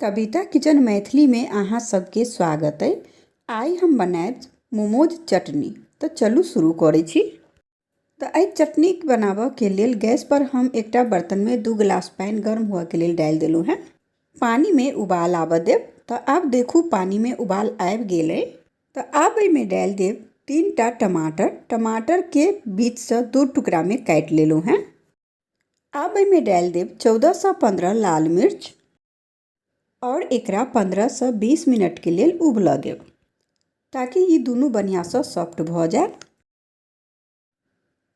कविता kitchen मैथिलीमे अहाँ सबके स्वागत अइ। आइ हम बनायब मोमोज चटनी। तऽ चलू शुरू करै छी। तऽ एहि चटनी बनाबऽके लेल गैस पर हम एकटा बर्तनमे 2 गिलास पानि गर्म हुअके लेल डालि देलहुँ हेँ। पानिमे उबाल आबऽ देब। तऽ आब देखू पानिमे उबाल आबि गेल अइ। तऽ आब एहिमे डालि देब 3टा टमाटर। टमाटरके बीचसँ 2 टुकड़ामे काटि लेलहुँ हेँ। आब एहिमे डालि देब 14 सँ 15 लाल मिर्च आओर एकरा 15 सँ 20 मिनटके लेल उबलऽ देब ताकि ई दुनू बढ़िआँसँ सॉफ्ट भऽ जायत।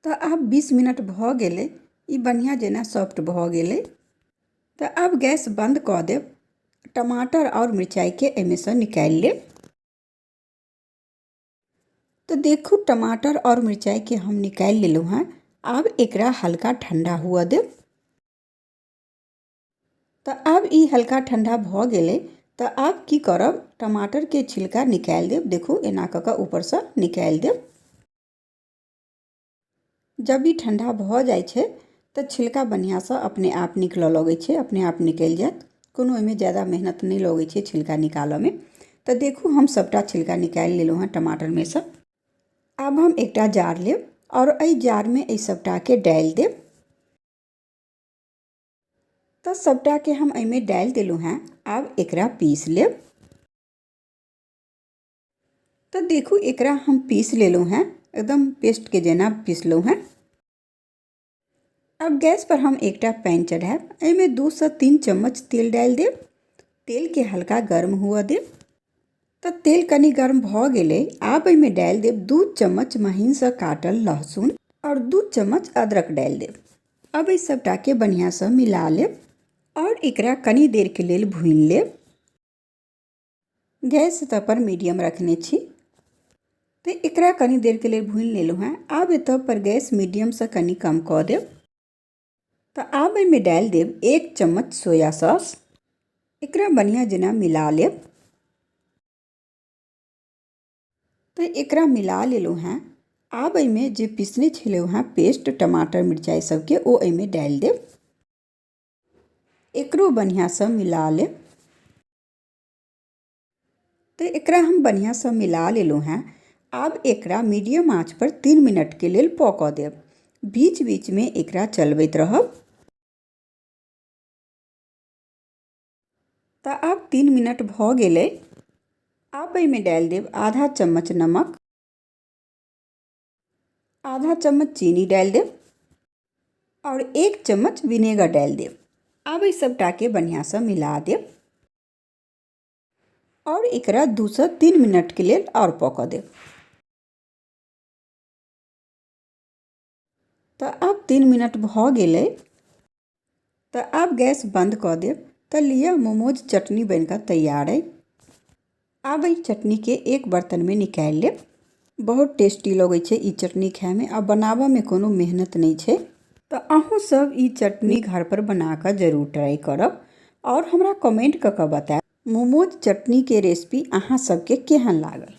तऽ आब 20 मिनट भऽ गेलै, ई बढ़िआँ जेना सॉफ्ट भऽ गेलै। तऽ आब गैस बन्द कऽ देब। टमाटर आओर मिरचाइके एहिमेसँ निकालि लेब। तऽ देखू टमाटर आओर मिरचाइके हम निकालि लेलहुँ हेँ। आब एकरा हल्का ठण्डा हुअ देब। तऽ आब ई हल्का ठण्डा भऽ गेलै। तऽ आब की करब, टमाटरके छिलका निकालि देब। देखू एना कऽ कऽ ऊपरसँ निकालि देब। जब ई ठण्डा भऽ जाइ छै तऽ छिलका बढ़िआँसँ अपने आप निकलऽ लगै छै, अपने आप निकलि जायत। कोनो ओहिमे ज्यादा मेहनत नहि लगै छै छिलका निकालऽमे। तऽ देखू हम सभटा छिलका निकालि लेलहुँ हेँ टमाटरमे सँ। आब हम एकटा जार लेब आओर एहि जारमे एहि सभटाके डालि देब। तऽ सभटाके हम एहिमे डालि देलहुँ हेँ। आब एकरा पीस लेब। तऽ देखू एकरा हम पीस लेलहुँ हेँ, एकदम पेस्टके जेना पीसलहुँ हेँ। आब गैस पर हम एकटा पैन चढ़ायब। एहिमे 2 सँ 3 चम्मच तेल डालि देब। तेलके हल्का गर्म हुअ देब। तऽ तेल कनि गर्म भऽ गेलै। आब एहिमे डालि देब 2 चम्मच महीनसँ काटल लहसुन आओर 2 चम्मच अदरक डालि देब। आब एहि सभटाके बढ़िआँसँ मिला लेब आओर एकरा कनि देरके लेल भूनि लेब। गैस एतऽ पर मीडियम रखने छी। तऽ एकरा कनि देरके लेल भूनि लेलहुँ हेँ। आब एतऽ पर गैस मीडियमसँ कनि कम कऽ देब। तऽ आब एहिमे डालि देब 1 चम्मच सोया सॉस। एकरा बढ़िआँ जेना मिला लेब। तऽ एकरा मिला लेलहुँ हेँ। आब एहिमे जे पिसने छलहुँ हेँ पेस्ट टमाटर मिरचाइ सबके, ओ एहिमे डालि देब। एकरो बढ़िआँसँ मिला लेब। तऽ एकरा हम बढ़िआँसँ मिला लेलहुँ हेँ। आब एकरा मीडियम आँच पर 3 मिनटके लेल पकऽ देब। बीच बीचमे एकरा चलबैत रहब। तऽ आब 3 मिनट भऽ गेलै। आब एहिमे डालि देब आधा चम्मच नमक, आधा चम्मच चीनी डालि देब आओर 1 चम्मच विनेगर डालि देब। आब एहि सभटाके बढ़िआँसँ मिला देब आओर एकरा 2 सँ 3 मिनटके लेल आओर पकऽ देब। तऽ आब 3 मिनट भऽ गेलै। तऽ आब गैस बन्द कऽ देब। तऽ लिअ, मोमोज चटनी बनि कऽ तैयार अइ। आब एहि चटनीके एक बर्तनमे निकालि लेब। बहुत टेस्टी लगै छै ई चटनी खायमे आ बनाबऽमे कोनो मेहनत नहि छै। तऽ अहूँ सब ई चटनी घर पर बना कऽ जरूर ट्राई करब आओर हमरा कमेंट कऽ कऽ बतायब मोमोज चटनीके रेसिपी अहाँ सबके केहन लागल।